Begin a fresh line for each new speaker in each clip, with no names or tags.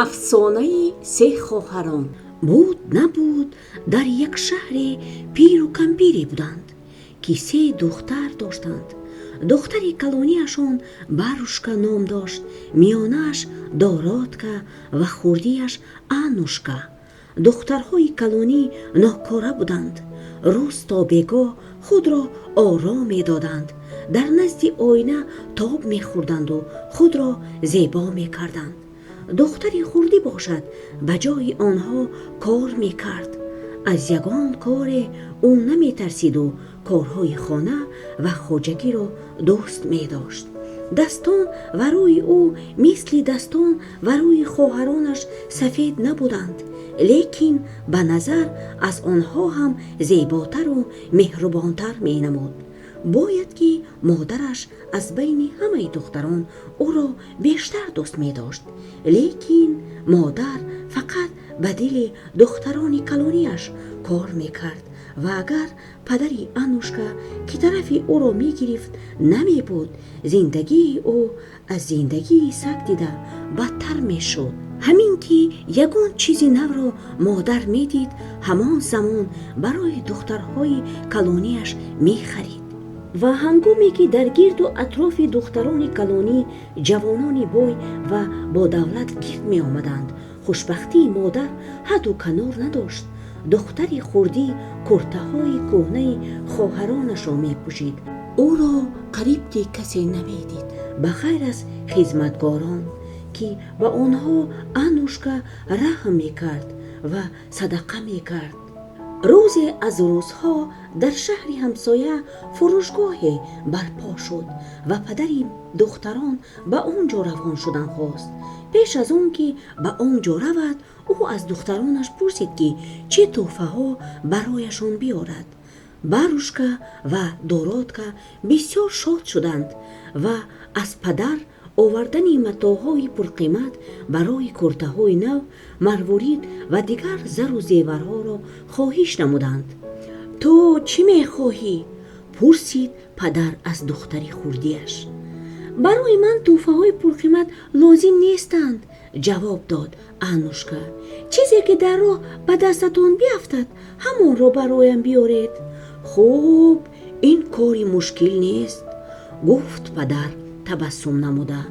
Афсонаи се хоҳарон. Буд, набуд, дар як шаҳре пиру кампире буданд, ки се духтар доштанд. Духтари калонияшон Барушка ном дошт, миёнаш Дородка ва хурдиаш Аннушка. Духтарҳои калонӣ нокора буданд. Рӯз то бегоҳ худро оро медоданд, дар назди оина тоб мехӯрданду худро зебо мекарданд. Духтари хурдӣ бошад, ба ҷои онҳо кор мекард. Аз ягон коре ӯ наметарсиду корҳои хона ва хоҷагиро дӯст медошт. Дастон ва рӯи ӯ мисли дастон ва рӯи хоҳаронаш сафед набуданд, лекин ба назар аз онҳо ҳам зеботар у меҳрубонтар менамуд. Бояд ки модараш аз байни ҳамаи духтарон ӯро бештар дӯст медошт. Лекин модар фақат ба дили духтарони калонияш кор мекард ва агар падари Аннушка, ки тарафи ӯро мегирифт, намебуд, зиндагии ӯ аз зиндагии саг дида бадтар мешуд. Ҳамин ки ягон чизи навро модар медид, ҳамон замон барои духтарҳои калонияш мехарид. Ва ҳангоме ки дар гирду атрофи духтарони калонӣ ҷавонони бой ва бодавлат гирд меомаданд, хушбахтии модар ҳадду канор надошт. Духтари хурдӣ куртаҳои кӯҳнаи хоҳаронашро мепӯшид. Ӯро қариб ки касе намедид, ба ғайр аз хизматгорон, ки ба онҳо Аннушка раҳм мекард ва садақа мекард. Рӯзе аз рӯзҳо дар шаҳри ҳамсоя фурӯшгоҳе барпо шуд ва падари духтарон ба он ҷо равон шудан хост. Пеш аз он ки ба он ҷо равад, ӯ аз духтаронаш пурсид, ки чӣ тӯҳфаҳо барояшон биёрад. Барушка ва Дородка бисёр шод шуданд ва аз падар овардани матоъҳои пурқимат барои куртаҳои нав, марворид ва дигар зару зеварҳоро хоҳиш намуданд. Ту чӣ мехоҳӣ? Пурсид падар аз духтари хурдиаш. Барои ман тӯҳфаҳои пурқимат лозим нестанд, ҷавоб дод Аннушка. Чизе ки дар роҳ ба дастатон биафтад, ҳамонро бароям биёред. Хуб, ин кори мушкил нест, гуфт падар табассум намуда.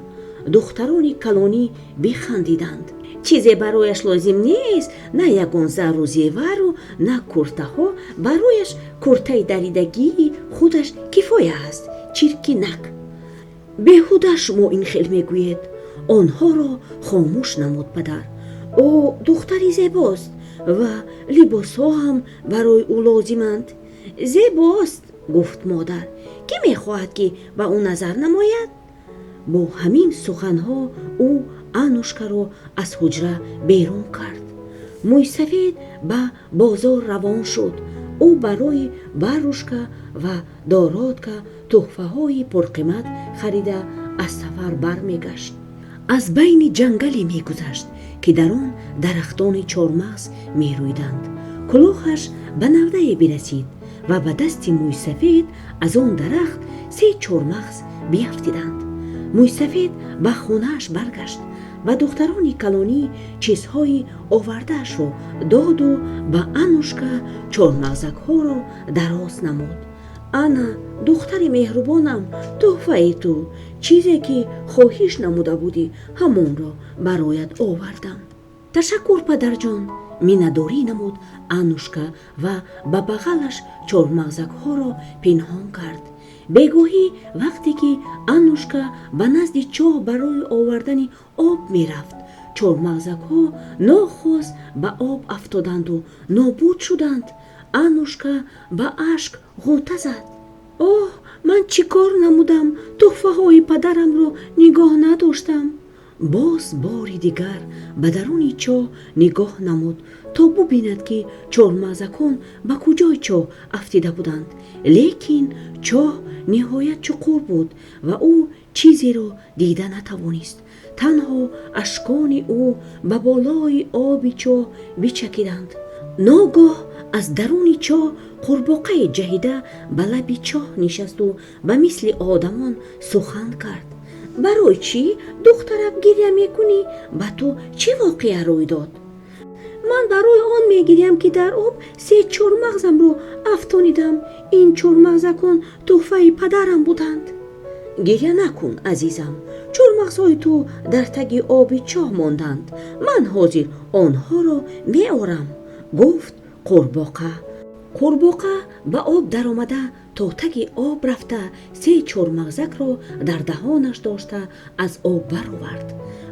Духтарони калонӣ бихандиданд. Чизе барояш лозим нест, на ягон зару зевару на куртаҳо, барояш куртаи даридагии худаш кифоя аст. Чиркинак. Беҳуда шумо ин хел мегӯед, онҳоро хомӯш намуд падар. Ӯ духтари зебост ва либосҳо ҳам барои ӯ лозиманд. Зебост, гуфт модар. Кӣ мехоҳад, ки ба ӯ назар намояд? Бо ҳамин суханҳо ӯ Аннушкаро аз ҳуҷра берун кард. Мӯйсафед ба бозор равон шуд. Ӯ барои Барушка ва Дородка тӯҳфаҳои пурқимат харида аз сафар бармегашт. Аз байни ҷангале мегузашт, ки дар он дарахтони чормағз мерӯиданд. Кулоҳаш ба навдае бирасид ва ба дасти мӯйсафед аз он дарахт се чормағз биафтиданд. Мӯйсафед ба хонааш баргашт, ба духтарони калонӣ чизҳои овардаашро доду ба Аннушка чормағзакҳоро дароз намуд. Ана, духтари меҳрубонам, тӯҳфаи ту. Чизе ки хоҳиш намуда будӣ, ҳамонро бароят овардам. Ташаккур, падарҷон, миннатдорӣ намуд Аннушка ва ба бағалаш чормағзакҳоро пинҳон кард. Бегоҳӣ, вақте ки Аннушка ба назди чоҳ барои овардани об мерафт, чормағзакҳо нохост ба об афтоданду нобуд шуданд. Аннушка ба ашк ғӯта зад. Оҳ, ман чӣ кор намудам? Тӯҳфаҳои падарамро нигоҳ надоштам. Боз бори дигар ба даруни чоҳ нигоҳ намуд, то бубинад, ки чормағзакон ба куҷои чоҳ афтида буданд. Лекин чоҳ ниҳоят чуқур буд ва ӯ чизеро дида натавонист. Танҳо ашкони ӯ ба болои оби чоҳ бичакиданд. Ногоҳ аз даруни чоҳ қурбоқае ҷаҳида ба лаби чоҳ нишасту ба мисли одамон сухан кард. Барои чӣ, духтарак, гиря мекунӣ? Ба ту чӣ воқеа рӯй дод? Ман барои он мегирям, ки дар об се чормағзамро афтонидам. Ин чормағзакон тӯҳфаи падарам буданд. Гиря накун, азизам, чормағзҳои ту дар таги оби чоҳ монданд. Ман ҳозир онҳоро меорам, гуфт қурбоқа. Қурбоқа ба об даромада, то таги об рафта, се чормағзакро дар даҳонаш дошта аз об баровард,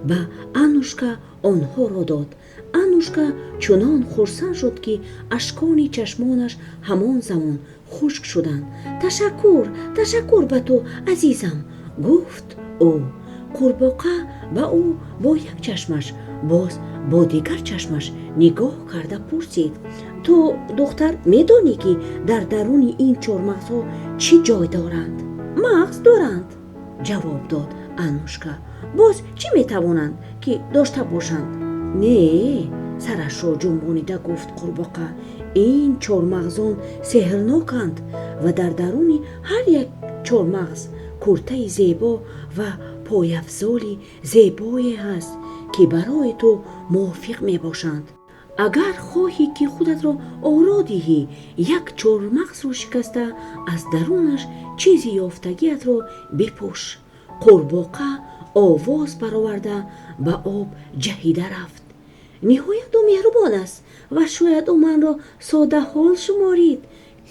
ба Аннушка онҳоро дод. Аннушка чунон хурсанд шуд, ки ашкони чашмонаш ҳамон замон хушк шуданд. Ташаккур, ташаккур ба ту, азизам, гуфт ӯ. Қурбоқа ба ӯ бо як чашмаш, боз бо дигар чашмаш нигоҳ карда пурсид: ту, духтар, медонӣ, ки дар даруни ин чормағзҳо чӣ ҷой доранд? Мағз доранд, ҷавоб дод Аннушка. Боз чӣ метавонанд, ки дошта бошанд? Не, сарашро ҷунбонида гуфт қурбоқа. Ин чормағзон сеҳрноканд ва дар даруни ҳар як чормағз куртаи зебо ва пойафзоли зебое ҳаст, ки барои ту мувофиқ мебошанд. Агар хоҳӣ, ки худатро оро диҳӣ, як чормағзро шикаста, аз дарунаш чизи ёфтагиатро бипӯш. Қурбоқа овоз бароварда ба об ҷаҳида рафт. Ниҳоят ӯ меҳрубон аст ва шояд ӯ манро содаҳол шуморид,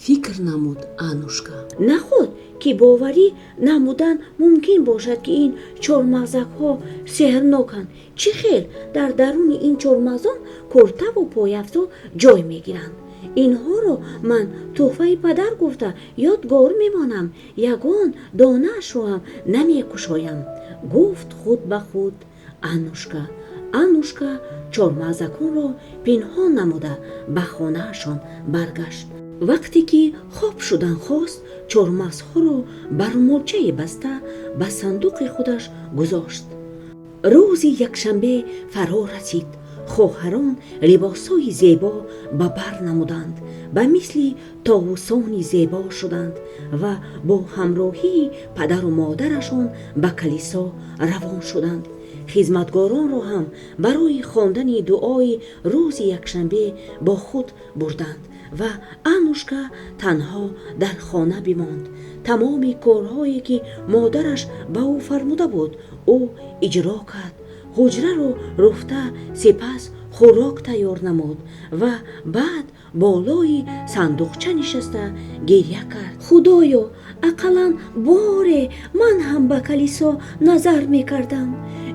фикр намуд Аннушка. Наход ки боварӣ намудан мумкин бошад, ки ин чормағзакҳо сеҳрноканд? Чӣ хел дар даруни ин чормағзон куртаву пойафзол ҷой мегиранд? Инҳоро ман тӯҳфаи падар гуфта ёдгор мемонам, ягон донаашро ҳам намекушоям, гуфт худ ба худ Аннушка. Аннушка чормағзаконро пинҳон намуда ба хонаашон баргашт. Вақте ки хоб шудан хост, чормағзҳоро ба румолчае баста ба сандуқи худаш гузошт. Рӯзи якшанбе фаро расид. Хоҳарон либосҳои зебо ба бар намуданд, ба мисли товусони зебо шуданд ва бо ҳамроҳии падару модарашон ба калисо равон шуданд. Хизматгоронро ҳам барои хондани дуои рӯзи якшанбе бо худ бурданд ва Аннушка танҳо дар хона бимонд. Тамоми корҳое, ки модараш ба ӯ фармуда буд, ӯ иҷро кард. Ҳуҷраро руфта, сипас хӯрок тайёр намуд ва баъд болои сандуқча нишаста гиря кард. Худоё, ақаллан боре ман ҳам ба калисо назар мекардам.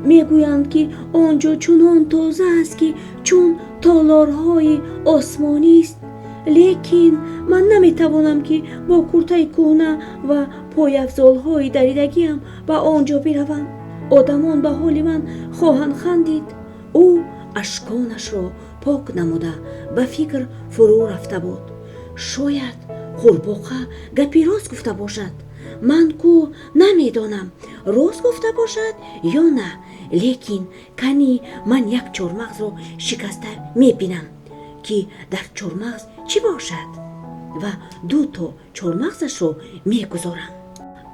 Мегӯянд, ки он ҷо чунон тоза аст, ки чун толорҳои осмонист. Лекин ман наметавонам, ки бо куртаи кӯҳна ва пойафзолҳои даридагиам ба он ҷо биравам. Одамон ба ҳоли ман хоҳанд хандид. Ӯ ашконашро пок намуда ба фикр фурӯ рафта буд. Шояд қурбоқа гапи рост гуфта бошад. Ман ку намедонам, рост гуфта бошад ё на, лекин кани ман як чормағзро шикаста мебинам, ки дар чормағз чӣ бошад, ва дуто чормағзашро мегузорам.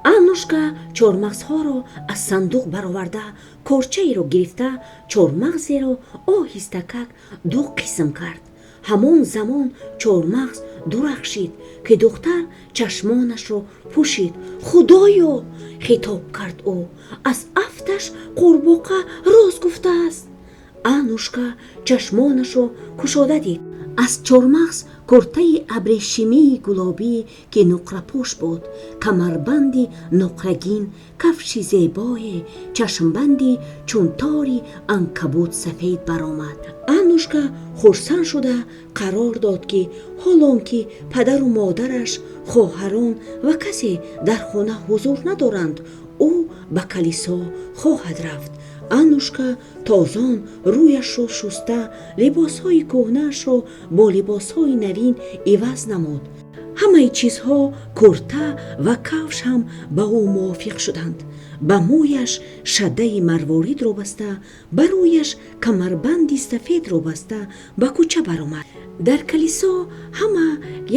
Аннушка чормағзҳоро аз сандуқ бароварда, корчаеро гирифта, чормағзеро оҳистакак ду қисм кард. Ҳамон замон чормағз дурахшид, ки духтар чашмонашро пӯшид. Худоё, хитоб кард ӯ, аз афташ қурбоқа рост гуфтааст. Аннушка чашмонашро кушода дид. Аз чормағз куртаи абрешимии гулобӣ, ки нуқрапӯш буд, камарбанди нуқрагин, кафши зебое, чашмбанди чун тори анкабут сафед баромад. Аннушка хурсанд шуда қарор дод, ки ҳолон ки падару модараш, хоҳарон ва касе дар хона ҳузур надоранд, ӯ ба калисо хоҳад рафт. Аннушка тозон рӯяшро шуста, либосҳои кӯҳнаашро бо либосҳои навин иваз намуд. Ҳамаи чизҳо, курта ва кавш ҳам ба ӯ мувофиқ шуданд. Ба мӯяш шадаи марворидро баста, ба рӯяш камарбанди сафедро баста ба кӯча баромад. Дар калисо ҳама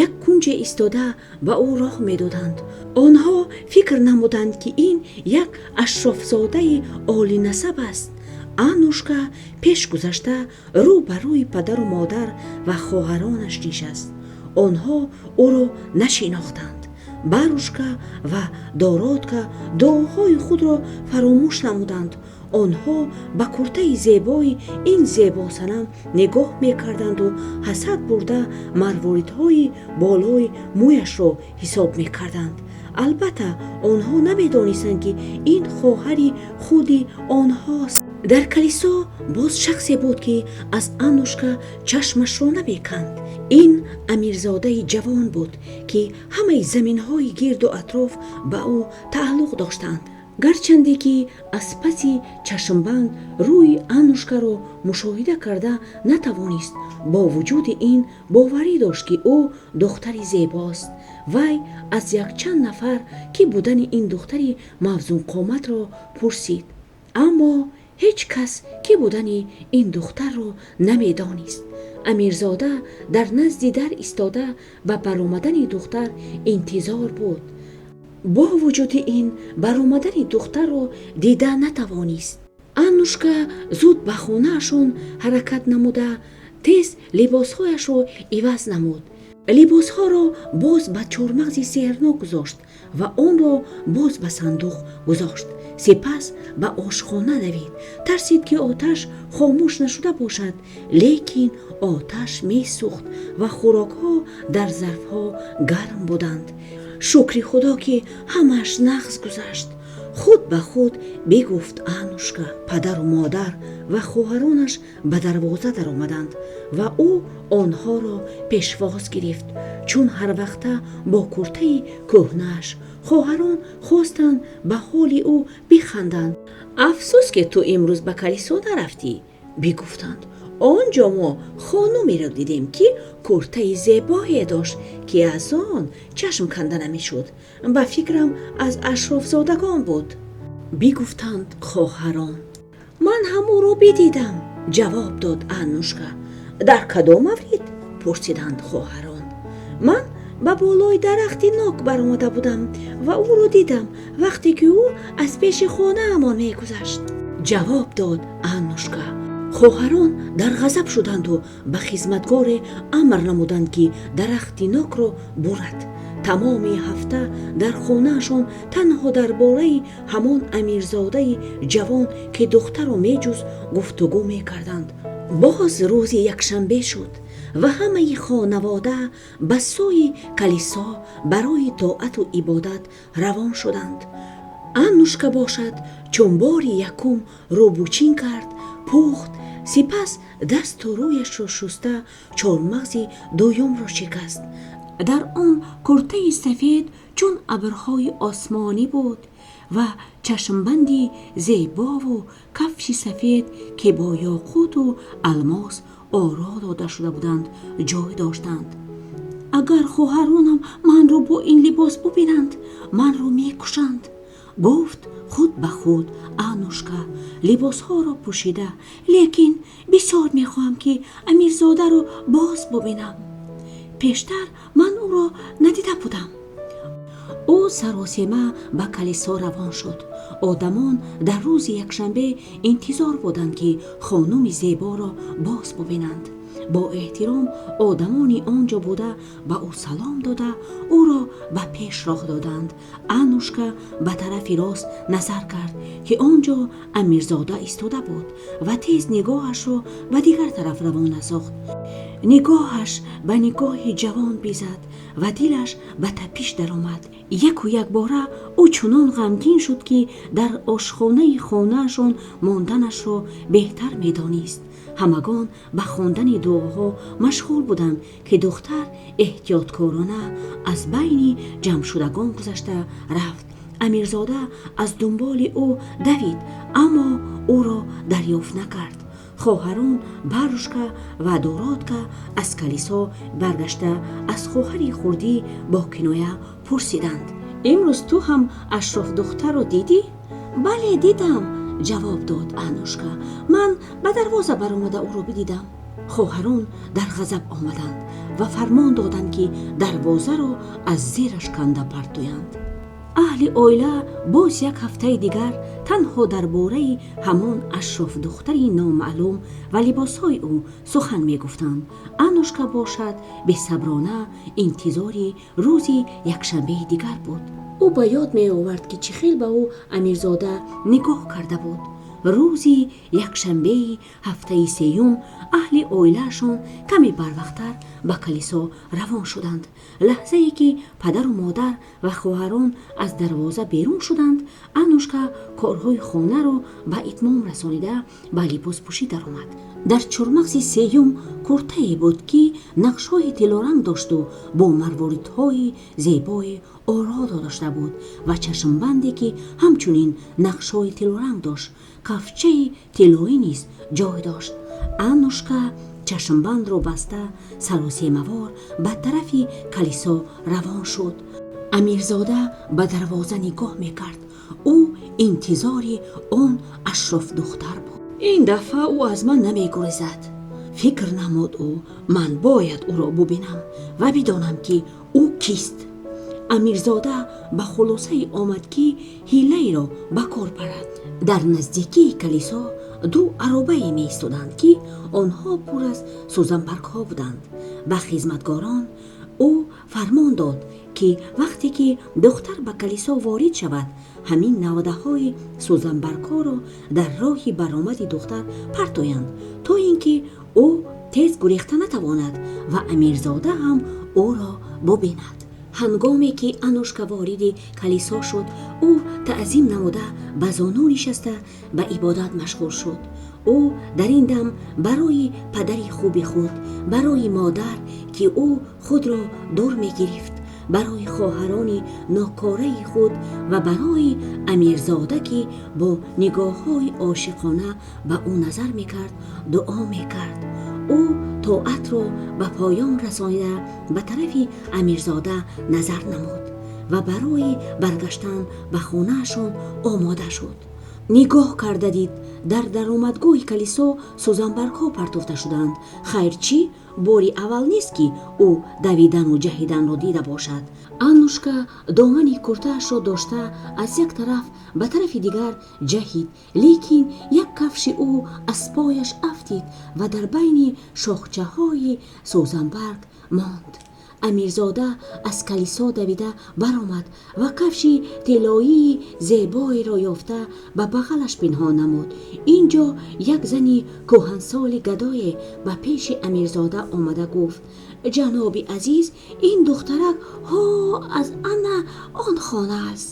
як кунҷе истода, ба ӯ роҳ медоданд. Онҳо фикр намуданд, ки ин як ашрофзодаи олинасаб аст. Аннушка пеш гузашта, рӯ ба рӯи падар ва модар ва хоҳаронаш нишаст. Онҳо ӯро нашинохтанд. Барушка ва Дородка дуоҳои худро фаромӯш намуданд. Онҳо ба куртаи зебои ин зебосанам нигоҳ мекарданд у ҳасад бурда марворидҳои болои мӯяшро ҳисоб мекарданд. Албатта, онҳо намедонистанд, ки ин хоҳари худи онҳост. Дар калисо боз шахсе буд, ки аз Аннушка чашмашро намеканд. Ин амирзодаи ҷавон буд, ки ҳамаи заминҳои гирду атроф ба ӯ тааллуқ доштанд. Гарчанде ки аз паси чашмбанд рӯи Аннушкаро мушоҳида карда натавонист, бо вуҷуди ин боварӣ дошт, ки ӯ духтари зебост. Вай аз якчанд нафар ки будани ин духтари мавзӯнқоматро пурсид, аммо ҳеҷ кас ки будани ин духтарро намедонист. Амирзода дар назди дар истода, ба баромадани духтар интизор буд. Бо вуҷуди ин, баромадани духтарро дида натавонист. Аннушка зуд ба хонаашон ҳаракат намуда, тез либосҳояшро иваз намуд. Либосҳоро боз ба чормағзи сеҳрнок гузошт ва онро боз ба сандуқ гузошт. Сипас ба ошхона давид. Тарсид, ки оташ хомӯш нашуда бошад. Лекин оташ месӯхт ва хӯрокҳо дар зарфҳо гарм буданд. Шукри Худо, ки ҳамаш нағз гузашт, худ ба худ бигуфт Аннушка. Падару модар ва хоҳаронаш ба дарвоза даромаданд ва ӯ онҳоро пешвоз гирифт, чун ҳар вақта бо куртаи кӯҳнааш. Хоҳарон хостанд ба ҳоли ӯ биханданд. Афсӯс, ки ту имрӯз ба калисо нарафтӣ, бигуфтанд. Он ҷо мо хонумеро дидем, ки куртаи зебое дошт, ки аз он чашм канда намешуд. Ба фикрам, аз ашрофзодагон буд, бигуфтанд хоҳарон. Ман ҳам ӯро бидидам, ҷавоб дод Аннушка. Дар кадом маврид? Пурсиданд хоҳарон. Ман ба болои дарахти нок баромада будам ва ӯро дидам, вақте ки ӯ аз пеши хонаамон мегузашт, ҷавоб дод Аннушка. Хоҳарон дар ғазаб шуданду ба хизматгоре амр намуданд, ки дарахти нокро бурад. Тамоми ҳафта дар хонаашон танҳо дар бораи ҳамон амирзодаи ҷавон, ки духтарро меҷуст, гуфтугӯ мекарданд. Боз рӯзи якшанбе шуд ва ҳамаи хонавода ба сӯи калисо барои тоату ибодат равон шуданд. Аннушка бошад, чун бори якум рӯбучин кард, пухт, сипас дасту рӯяшро шуста, чормағзи дуюмро шикаст. Дар он куртаи сафед чун абрҳои осмонӣ буд ва чашмбанди зебову кафши сафед, ки бо ёқуту алмос оро дода шуда буданд, ҷой доштанд. Агар хоҳаронам манро бо ин либос бубинанд, манро мекушанд, гуфт худ ба худ Аннушка, либосҳоро пӯшида. Лекин бисёр мехоҳам, ки амирзодаро боз бубинам. Пештар ман ӯро надида будам. Ӯ саросема ба калисо равон шуд. Одамон дар рӯзи якшанбе интизор буданд, ки хонуми зеборо боз бубинанд. Бо эҳтиром одамони он ҷо буда ба ӯ салом дода, ӯро ба пеш роҳ доданд. Аннушка ба тарафи рост назар кард, ки он ҷо амирзода истода буд, ва тез нигоҳашро ба дигар тараф равона сохт. Нигоҳаш ба нигоҳи ҷавон бизад ва дилаш ба тапиш даромад. Яку якбора ӯ чунон ғамгин шуд, ки дар ошхонаи хонаашон монданашро беҳтар медонист. Ҳамагон ба хондани дуоҳо машғул буданд, ки духтар эҳтиёткорона аз байни ҷамъшудагон гузашта рафт. Амирзода аз дунболи ӯ давид, аммо ӯро дарёфт накард. Хоҳарон Барушка ва Дородка аз калисо баргашта, аз хоҳари хурдӣ бо киноя пурсиданд: Имрӯз ту ҳам ашрофдухтарро дидӣ? Бале, дидам, ҷавоб дод Аннушка. Ман ба дарвоза баромада ӯро бидидам. Хоҳарон дар ғазаб омаданд ва фармон доданд, ки дарвозаро аз зераш канда партоянд. Аҳли оила боз як ҳафтаи дигар танҳо дар бораи ҳамон ашрофдухтари номаълум ва либосҳои ӯ сухан мегуфтанд. Аннушка бошад, бесаброна интизори рӯзи якшанбеи дигар буд. Ӯ ба ёд меовард, ки чӣ хел ба ӯ Амирзода нигоҳ карда буд. Рӯзи якшанбеи ҳафтаи сеюм аҳли оилаашон каме барвақттар ба калисо равон шуданд. Лаҳзае ки падар ва модар ва хоҳарон аз дарвоза берун шуданд, Аннушка корҳои хонаро ба итмом расонида, ба либоспӯшӣ даромад. Дар чормағзи сеюм куртае буд, ки нақшҳои тилоранг дошт у бо марворидҳои зебое оро дода буд ва чашмбанде, ки ҳамчунин нақшҳои тилоранг дошт. Кафчаи тилоӣ низ ҷой дошт. Аннушка чашмбандро баста, саросемавор ба тарафи калисо равон шуд. Амирзода ба дарвоза нигоҳ мекард. Ӯ интизори он ашрофдухтар буд. «Ин дафъа ӯ аз ман намегурезад», фикр намуд ӯ. «Ман бояд ӯро бубинам ва бидонам, ки ӯ кист». Амирзода ба хулосае омад, ки ҳилайро ба кор барад. Дар наздикии калисо ду аробае меистоданд, ки онҳо пур аз сӯзанбаргҳо буданд. Ба хизматгорон ӯ фармон дод, ки вақте ки духтар ба калисо ворид шавад, ҳамин навдаҳои сӯзанбаргҳоро дар роҳи баромади духтар партоянд, то ин ки ӯ тез гурехта натавонад ва амирзода ҳам ӯро бубинад. Ҳангоме ки Аннушка вориди калисо шуд, ӯ таъзим намуда, ба зону нишаста, ба ибодат машғул шуд. Ӯ дар ин дам барои падари хуби худ, барои модар, ки ӯ худро дур мегирифт, барои хоҳарони нокораи худ ва барои амирзода, ки бо нигоҳҳои ошиқона ба ӯ назар мекард, дуо мекард. Ӯ тоатро ба поён расонида, ба тарафи амирзода назар намуд ва барои баргаштан ба хонаашон омода шуд. Нигоҳ карда дид, дар даромадгоҳи калисо сӯзанбаргҳо партофта шудаанд. Хайрчи бори аввал нест, ки ӯ давидану ҷаҳиданро дида бошад. Аннушка домани куртаашро дошта, аз як тараф ба тарафи дигар ҷаҳид, лекин як кафши ӯ аз пояш афтид ва дар байни шохчаҳои сӯзанбарг монд. Амирзода аз калисо давида баромад ва кафши тиллоии зебоеро ёфта, ба бағалаш пинҳон намуд. Ин ҷо як зани кӯҳансоли гадое ба пеши амирзода омада гуфт: «Ҷаноби азиз, ин духтарак ҳо аз ана он хона аст.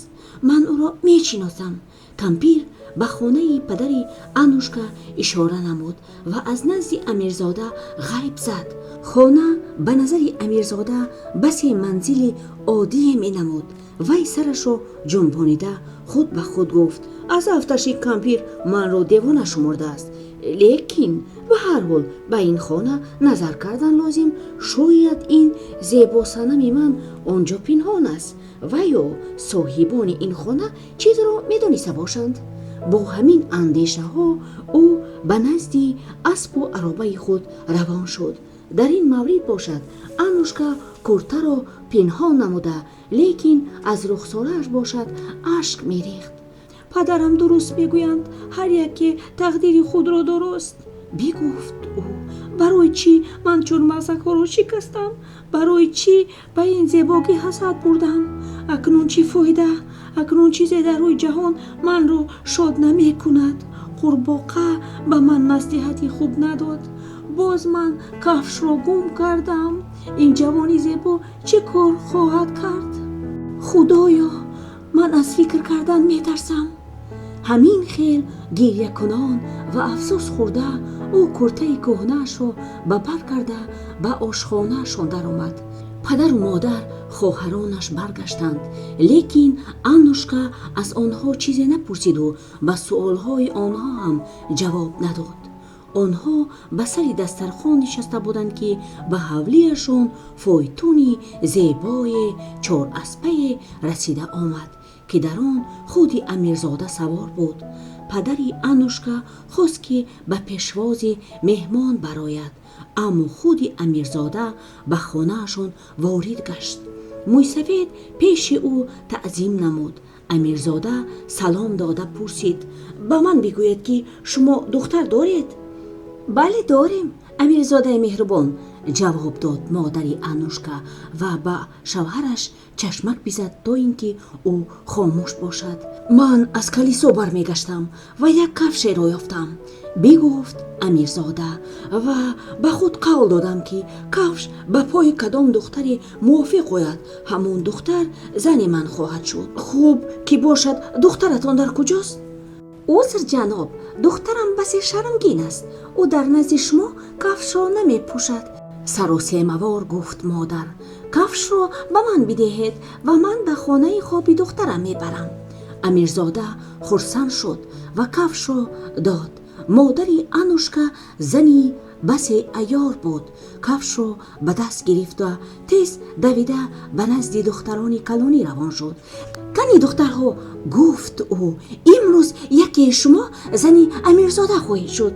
Ман ӯро мешиносам». Кампир ба хонаи падари Аннушка ишора намуд ва аз назди амирзода ғайб зад. Хона ба назари амирзода басе манзили оддие менамуд. Вай сарашро ҷунбонида, худ ба худ гуфт: «Аз афташи кампир манро девона шумордааст, лекин ба ҳар ҳол ба ин хона назар кардан лозим. Шояд ин зебосанами ман он ҷо пинҳон аст ва ё соҳибони ин хона чизро медониста бошанд». Бо ҳамин андешаҳо ӯ ба назди аспу аробаи худ равон шуд. Дар ин маврид бошад, Аннушка куртаро пинҳон намуда, лекин аз рухсорааш бошад ашк мерехт. «Падарам дуруст мегӯянд, ҳар яке тақдири худро дуруст», бигуфт ӯ. «Барои чӣ ман чормағзакҳоро шикастам? Барои чӣ ба ин зебогӣ ҳасад бурдам? Акнун чӣ фоида? Акнун чизе дар рӯи ҷаҳон манро шод намекунад. Қурбоқа ба ман маслиҳати хуб надод. Боз ман кафшро гум кардам. Ин ҷавони зебо чӣ кор хоҳад кард? Худоё, ман аз фикр кардан метарсам». Ҳамин хел гирякунон ва афсӯс хӯрда, ӯ куртаи кӯҳнаашро ба бар карда, ба ошхонаашон даромад. Падару модар, хоҳаронаш баргаштанд, лекин Аннушка аз онҳо чизе напурсиду ба суолҳои онҳо ҳам ҷавоб надод. Онҳо ба сари дастархон нишаста буданд, ки ба ҳавлиашон фойтуни зебое чораспае расида омад, ки дар он худи амирзода савор буд. Падари Аннушка хост, ки ба пешвози меҳмон барояд, аммо худи амирзода ба хонаашон ворид гашт. Мӯйсафед пеши ӯ таъзим намуд. Амирзода салом дода пурсид: «Ба ман бигӯед, ки шумо духтар доред?» «Бале, дорем, амирзодаи меҳрубон», ҷавоб дод модари Аннушка ва ба шавҳараш чашмак бизад, то ин ки ӯ хомӯш бошад. «Ман аз калисо бармегаштам ва як кафшеро ёфтам», бигуфт амирзода, «ва ба худ қавл додам, ки кафш ба пои кадом духтаре мувофиқ ояд, ҳамон духтар зани ман хоҳад шуд. Хуб, ки бошад, духтаратон дар куҷост?» «Узр, ҷаноб, духтарам басе шармгин аст. Ӯ дар назди шумо кафшро намепӯшад», саросемавор гуфт модар. «Кафшро ба ман бидиҳед ва ман ба хонаи хоби духтарам мебарам». Амирзода хурсанд шуд ва кафшро дод. Модари Аннушка зани басе айёр буд. Кафшро ба даст гирифта, тез давида ба назди духтарони калонӣ равон шуд. «Кани, духтарҳо, гуфт ӯ, имрӯз якеи шумо зани амирзода хоҳед шуд».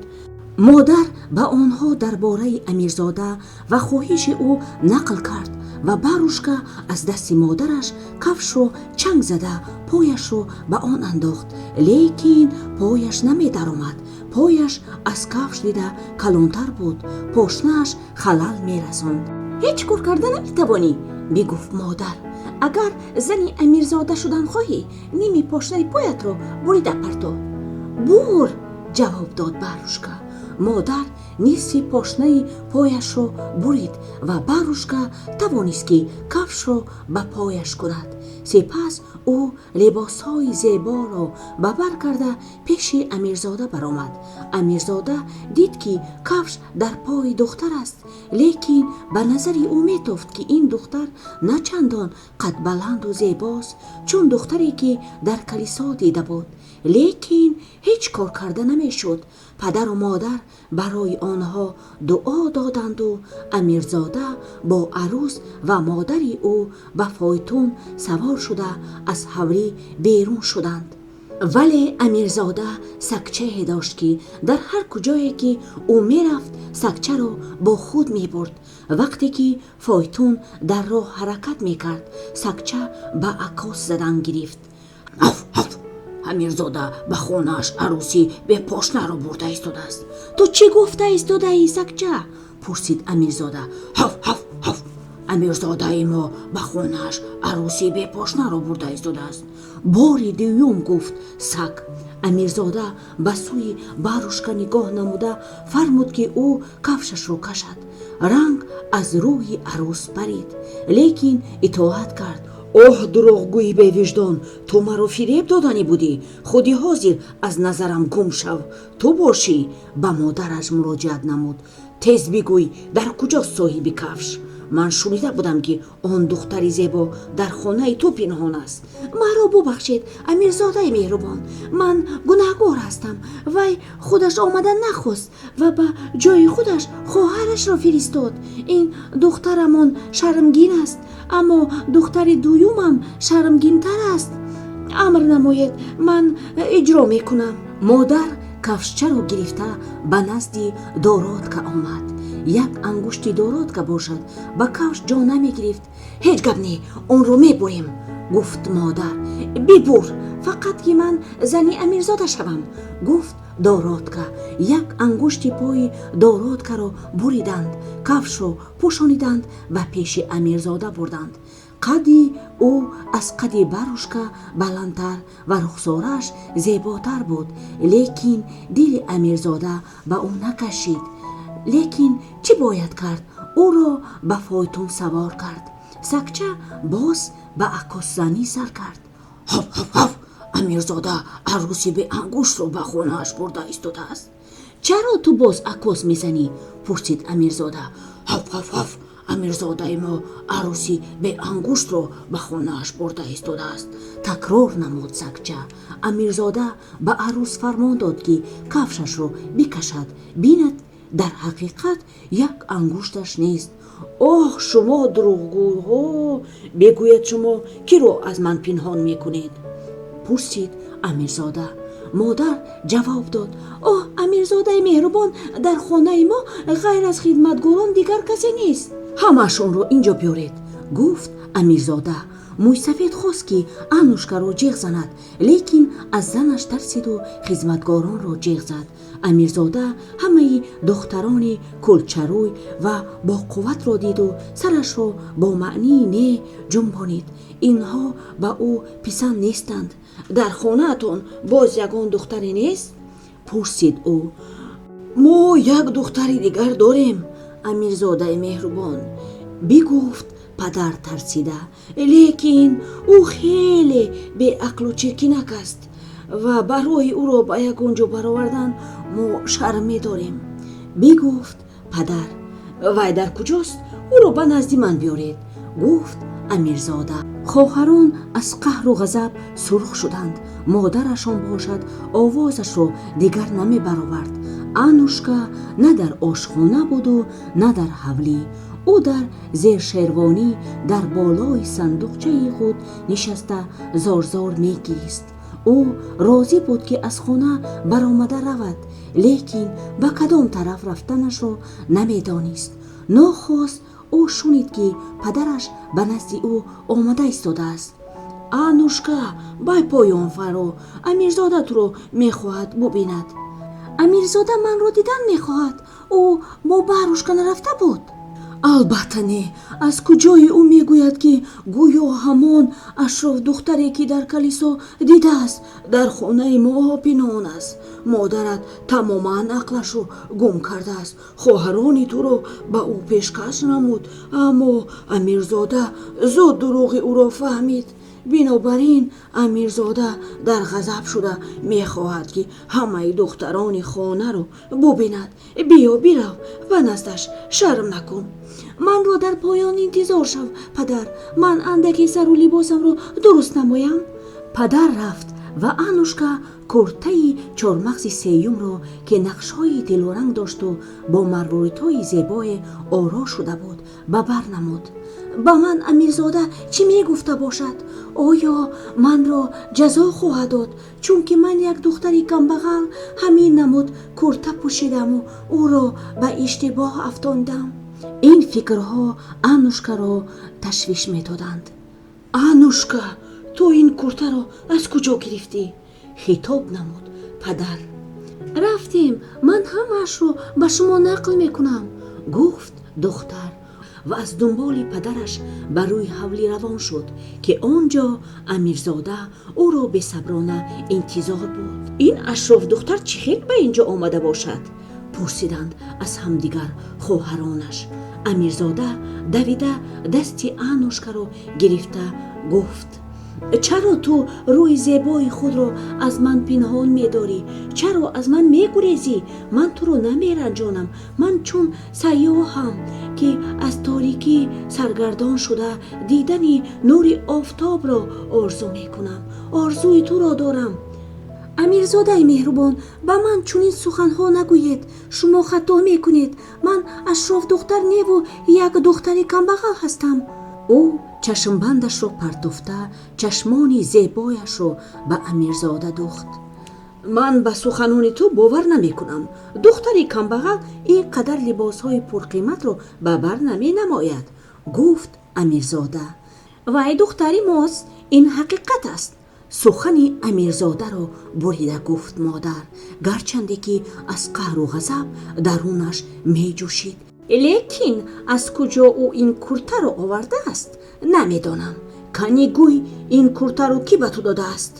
Модар ба онҳо дар бораи амирзода ва хоҳиши ӯ нақл кард ва Барушка аз дасти модараш кафшро чанг зада, пояшро ба он андохт, лекин пояш намедаромад. Пояш аз кафш дида калонтар буд, пошнааш халал мерасонд. «Ҳеҷ кор карда наметавонӣ, бигуфт модар. Агар зани амирзода шудан хоҳӣ, ними пошнаи поятро бурида парто». «Бур», ҷавоб дод Барушка. Модар нисфи пошнаи пояшро бурид ва Барушка тавонист, ки кафшро ба пояш кунад. Сипас ӯ либосҳои зеборо ба бар карда, пеши амирзода баромад. Амирзода дид, ки кафш дар пои духтар аст, лекин ба назари ӯ метофт, ки ин духтар на чандон қадбаланду зебост, чун духтаре, ки дар калисо дида буд. Лекин ҳеҷ кор карда намешуд. Падару модар барои онҳо дуо доданду амирзода бо арӯс ва модари ӯ ба фойтун савор шуда, аз ҳавлӣ берун шуданд. Вале амирзода сагчае дошт, ки дар ҳар куҷое ки ӯ мерафт, сагчаро бо худ мебурд. Вақте ки фойтун дар роҳ ҳаракат мекард, сагча ба акос задан гирифт. «Ҳаф, ҳаф! Амирзода ба хонааш арӯси бепошнаро бурда истодааст». «Ту чӣ гуфта истодаӣ, сагча?» пурсид амирзода. «Ҳаф, ҳаф, ҳаф! Амирзодаи мо ба хонааш арӯси бепошнаро бурда истодааст», бори дуюм гуфт саг. Амирзода ба сӯи Барушка нигоҳ намуда фармуд, ки ӯ кафшашро кашад. Ранг аз рӯи арӯс парид, лекин итоат кард. «Оҳ, дурӯғгӯи бевиҷдон, ту маро фиреб доданӣ будӣ! Худи ҳозир аз назарам гум шав! Ту бошӣ, ба модараш муроҷиат намуд, тез бигӯй, дар куҷост соҳиби кафш? Ман шунида будам, ки он духтари зебо дар хонаи ту пинҳон аст». «Маро бубахшед, амирзодаи меҳрубон, ман гунаҳгор ҳастам. Вай худаш омада нахост ва ба ҷои худаш хоҳарашро фиристод. Ин духтарамон шармгин аст, аммо духтари дуюмам шармгинтар аст. Амр намоед, ман иҷро мекунам». Модар кафшчаро гирифта, ба назди Дородка омад. Як ангушти Дородка бошад, ба кафш ҷо намегирифт. «Ҳеҷ гап не, онро мебурем», гуфт модар. «Бибур, фақат ки ман зани амирзода шавам», гуфт Дородка. Як ангушти пои Дородкаро буриданд, кафшро пӯшониданд, ба пеши амирзода бурданд. Қадди ӯ аз қадди Барушка баландтар ва рухсорааш зеботар буд, лекин дили амирзода ба ӯ накашид. Лекин чӣ бояд кард? Ӯро ба фойтун савор кард. Сагча боз ба акосзанӣ сар кард. «Ҳаф, ҳаф, ҳаф! Амирзода арӯси беангуштро ба хонааш бурда истодааст». «Чаро ту боз акос мезанӣ?» пурсид амирзода. «Ҳаф, ҳаф, ҳаф! Амирзодаи мо арӯси беангуштро ба хонааш бурда истодааст», такрор намуд сагча. Амирзода ба арӯс фармон дод, ки кафшашро бикашад, бинад, дар ҳақиқат як ангушташ нест. «Оҳ, шумо дурӯғгӯйҳо, бигӯед, шумо киро аз ман пинҳон мекунед?» пурсид амирзода. Модар ҷавоб дод: «Оҳ, амирзодаи меҳрубон, дар хонаи мо ғайр аз хидматгорон дигар касе нест». «Ҳамашонро инҷо биёред», гуфт амирзода. Мӯйсафед хост, ки Аннушкаро ҷеғ занад, лекин аз занаш тарсиду хизматгоронро ҷеғ зад. Амирзода ҳамаи духтарони кӯлчарӯй ва боқувватро диду сарашро бо маънии не ҷунбонид. Инҳо ба ӯ писанд нестанд. «Дар хонаатон боз ягон духтаре нест?» пурсид ӯ. «Мо як духтари дигар дорем, амирзодаи меҳрубон», бигуфт падар тарсида. «Лекин ӯ хеле беақлу чиркинак аст ва барои ӯро ба ягон ҷо баровардан мо шарм медорем», бигуфт падар. «Вай дар куҷост? Ӯро ба назди ман биёред», гуфт амирзода. Хоҳарон аз қаҳру ғазаб сурх шуданд. Модарашон бошад, овозашро дигар намебаровард. Аннушка на дар ошхона буду, на дар ҳавлӣ. Ӯ дар зершервонӣ дар болои сандуқчаи худ нишаста, зорзор мегирист. Ӯ розӣ буд, ки аз хона баромада равад, лекин ба кадом тараф рафтанашро намедонист. Нохост ӯ шунид, ки падараш ба назди ӯ омада истодааст. «Аннушка, ба поён фаро, амирзода туро мехоҳад бубинад». «Амирзода манро дидан мехоҳад? Ӯ бо барушка нарафта буд?» «Албатта не. Аз куҷои ӯ мегӯяд, ки гӯё ҳамон ашрофдухтаре, ки дар калисо дидааст, дар хонаи мо пинҳон аст. Модарат тамоман ақлашро гум кардааст. Хоҳарони туро ба ӯ пешкаш намуд, аммо амирзода зуд дурӯғи ӯро фаҳмид. Бинобар ин амирзода дар ғазаб шуда мехоҳад, ки ҳамаи духтарони хонаро бубинад. Биё, бирав ба наздаш, шарм накун». «Манро дар поён интизор шав, падар, ман андаке сару либосамро дуруст намоям». Падар рафт ва Аннушка куртаи чормағзи сеюмро, ки нақшҳои тилоранг дошту бо марворидҳои зебое оро шуда буд, ба бар намуд. «Ба ман амирзода чӣ мегуфта бошад? Оё манро ҷазо хоҳад дод, чунки ман, як духтари камбағал, ҳамин намуд курта пӯшидаму ӯро ба иштибоҳ афтондам?» Ин фикрҳо Аннушкаро ташвиш медоданд. «Аннушка, ту ин куртаро аз куҷо гирифтӣ?» хитоб намуд падар. «Рафтем, ман ҳамаашро ба шумо нақл мекунам», гуфт духтар ва аз дунболи падараш ба рӯи ҳавлӣ равон шуд, ки он ҷо амирзода ӯро бесаброна интизор буд. «Ин ашрофдухтар чӣ хел ба ин ҷо омада бошад?» пурсиданд аз ҳамдигар хоҳаронаш. Амирзода давида дасти Аннушкаро гирифта гуфт: «Чаро ту рӯи зебои худро аз ман пинҳон медорӣ? Чаро аз ман мегурезӣ? Ман туро намеранҷонам. Ман чун сайёҳам, ки аз торикӣ саргардон шуда, дидани нури офтобро орзу мекунам, орзуи туро дорам». «Амирзодаи меҳрубон, ба ман чунин суханҳо нагӯед. Шумо хато мекунед. Ман ашрофдухтар неву, як духтари камбағал ҳастам». Ӯ чашмбандашро партофта, чашмони зебояшро ба амирзода духт. «Ман ба суханони ту бовар намекунам. Духтари камбағал ин қадар либосҳои пурқиматро ба бар наменамояд», гуфт амирзода. «Вай духтари мост, ин ҳақиқат аст», сухани амирзодаро бурида гуфт модар, гарчанде ки аз қаҳру ғазаб дарунаш меҷӯшид. «Лекин аз куҷо ӯ ин куртаро овардааст, намедонам. Кани гӯй, ин куртаро кӣ ба ту додааст?»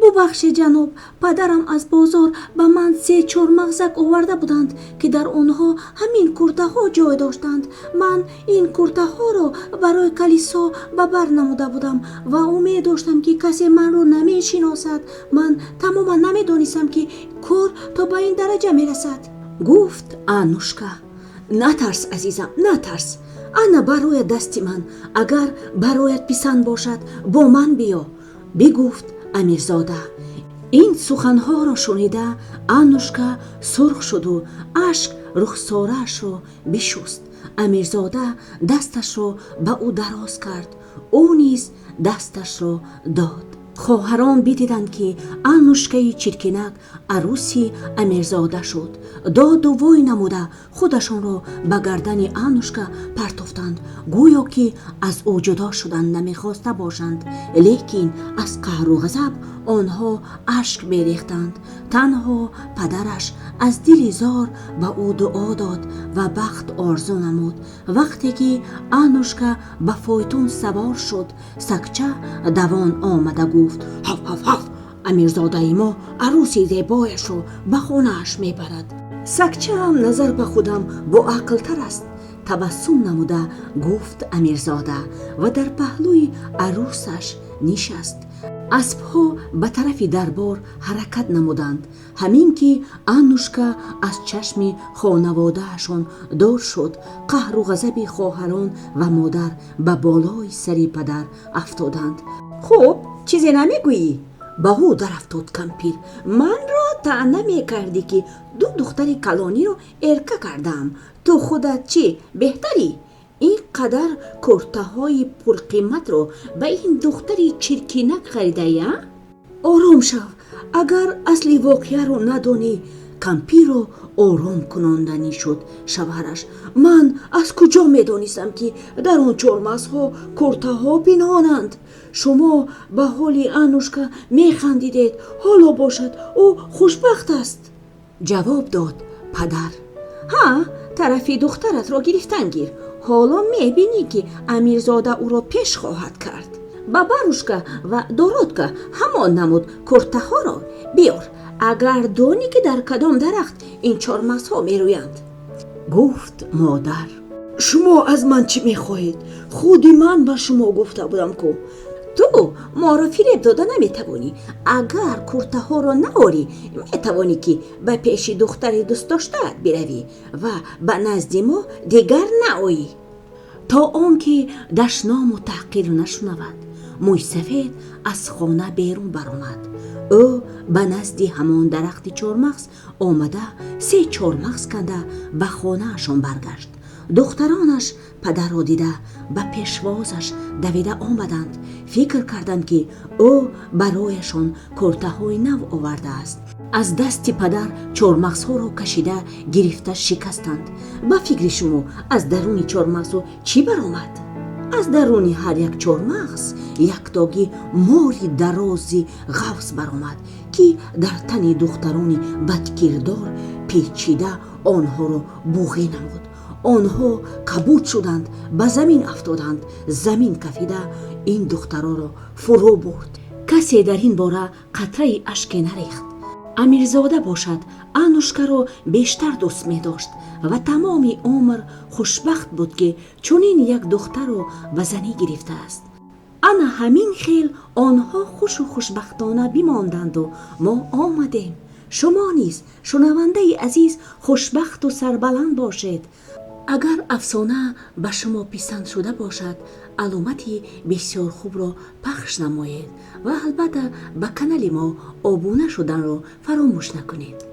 «Бубахшед, ҷаноб, падарам аз бозор ба ман се чормағзак оварда буданд, ки дар онҳо ҳамин куртаҳо ҷой доштанд. Ман ин куртаҳоро барои калисо ба бар намуда будам ва умед доштам, ки касе манро намешиносад. Ман тамоман намедонистам, ки кор то ба ин дараҷа мерасад», гуфт Аннушка. «Натарс, азизам, натарс. Ана барояд дасти ман. Агар бароят писанд бошад, бо ман биё», бигуфт амирзода. Ин суханҳоро шунида, Аннушка сурх шуду ашк рухсораашро бишуст. Амирзода дасташро ба ӯ дароз кард. Ӯ низ дасташро дод. Хоҳарон бидиданд, ки Аннушкаи чиркинак аруси амирзода шуд. Доду вой намуда, худашонро ба гардани Аннушка партофтанд, гӯё ки аз ӯ ҷудо шудан намехоста бошанд. Лекин аз қаҳру ғазаб онҳо ашк мерехтанд. Танҳо падараш аз дили зор ба ӯ дуо дод ва бахт орзу намуд. Вақте ки Аннушка ба фойтун савор шуд, сагча давон омада гуфт: «Ҳав, ҳав, ҳав, амирзодаи мо аруси зебояшро ба хонааш мебарад. Сагчаам назар ба худам боақлтар аст», табассум намуда гуфт амирзода ва дар паҳлӯи арусаш нишаст. Аспҳо ба тарафи дарбор ҳаракат намуданд. Ҳамин ки Аннушка аз чашми хонаводаашон дур шуд, қаҳру ғазаби хоҳарон ва модар ба болои сари падар афтоданд. «Хуб, чизе намегӯӣ?» ба ӯ дарафтод кампир. «Манро таъна мекардӣ, ки ду духтари калониро эрка кардаам. Ту худат чӣ беҳтарӣ? Ин қадар куртаҳои пурқиматро ба ин духтари чиркинак харидаӣ, а?» «Ором шав, агар асли воқеаро надонӣ», кампирро ором кунонданӣ шуд шавҳараш. «Ман аз куҷо медонистам, ки дар он чормағзҳо куртаҳо пинҳонанд? Шумо ба ҳоли Аннушка механдидед, ҳоло бошад ӯ хушбахт аст», ҷавоб дод падар. «Ҳа, тарафи духтаратро гирифтан гир. Ҳоло мебинӣ, ки амирзода ӯро пеш хоҳад кард. Ба Барушка ва Дородка ҳамон намуд куртаҳоро биёр, агар донӣ, ки дар кадом дарахт ин чормағзҳо мерӯянд», гуфт модар. «Шумо аз ман чӣ мехоҳед? Худи ман ба шумо гуфта будам ку». «Ту моро фиреб дода наметавонӣ. Агар куртаҳоро наорӣ, метавонӣ, ки ба пеши духтари дӯстдоштаат биравӣ ва ба назди мо дигар наоӣ». То он ки дашному таҳқир нашунавад, мӯйсафед аз хона берун баромад. Ӯ ба назди ҳамон дарахти чормағз омада, се чормағз канда, ба хонаашон баргашт. Духтаронаш падарро дида, ба пешвозаш давида омаданд. Фикр карданд, ки ӯ барояшон куртаҳои нав овардааст. Аз дасти падар чормағзҳоро кашида гирифта шикастанд. Ба фикри шумо, аз даруни чормағзҳо чӣ баромад? Аз даруни ҳар як чормағз яктоги мори дарози ғафс баромад, ки дар тани духтарони бадкирдор печида, онҳоро буғе намуд. Онҳо кабуд шуданд, ба замин афтоданд. Замин кафида ин духтароро фурӯ бурд. Касе дар ин бора қатраи ашке нарехт. Амирзода бошад, Аннушкаро бештар дӯст медошт ва тамоми умр хушбахт буд, ки чунин як духтарро ба занӣ гирифтааст. Ана ҳамин хел онҳо хушу хушбахтона бимонданду мо омадем. Шумо низ, шунавандаи азиз, хушбахту сарбаланд бошед. Агар афсона ба шумо писанд шуда бошад, аломати бисёр хубро пахш намоед ва албатта ба канали мо обуна шуданро фаромӯш накунед.